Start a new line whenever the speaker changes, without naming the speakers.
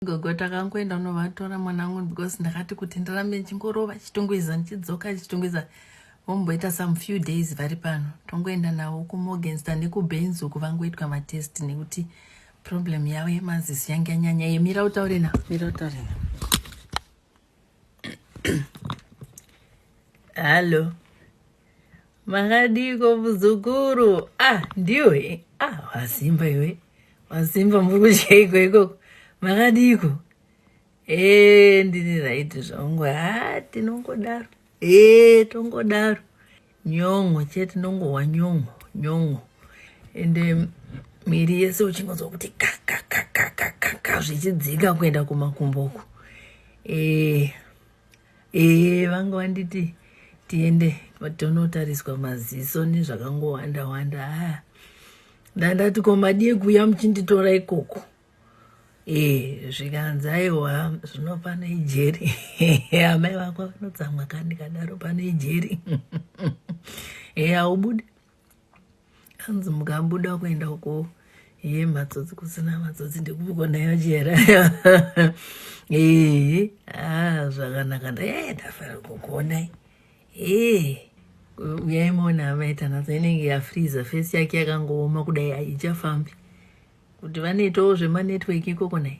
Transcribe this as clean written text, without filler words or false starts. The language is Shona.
Gogo takangoenda unovatora mwanangu because ndakati kuti ndirambe ndichingorova chitungwiza ndichidzoka chitungwiza vomboita some few days vari pano tongoenda navo kumorgenster nekubenz uku vangoitwa matest nekuti problem yavo yemaziso yange yanyanya ye mira utaure na mira utaure na hallo makadiko muzukuru ah ndiwe ah wasimba iwe wasimba muri kudyaiko ikoko makadiko ee ndiri right zvangu ha tinongodaro ee tongodaro nyon'o chete tinongohwa nyon'o nyon'o ende miri yese uchingonzwa kuti kakakakakaka zvichidzika kuenda kumakumbo uku ee ee vanga vanditi tiende tonotariswa maziso nezvakangowanda wanda aa ndandati ko madii kuuya muchinditora ikoko ee zvikanzi aiwa zvino pano ijeri amai vako vanotsamwa kani kadaro pano ijeri ee haubude hanzi mukabuda kuenda uko ye matsotsi kusina matsotsi ndekupi nayo chera ee ah zvakanaka nda ndafara kukuonai ee uyai muone amai Tanatsa inenge yafreezer face yake yakangooma kudai haichafambi kuti vanoitawo zvemanetwork ikoko nai.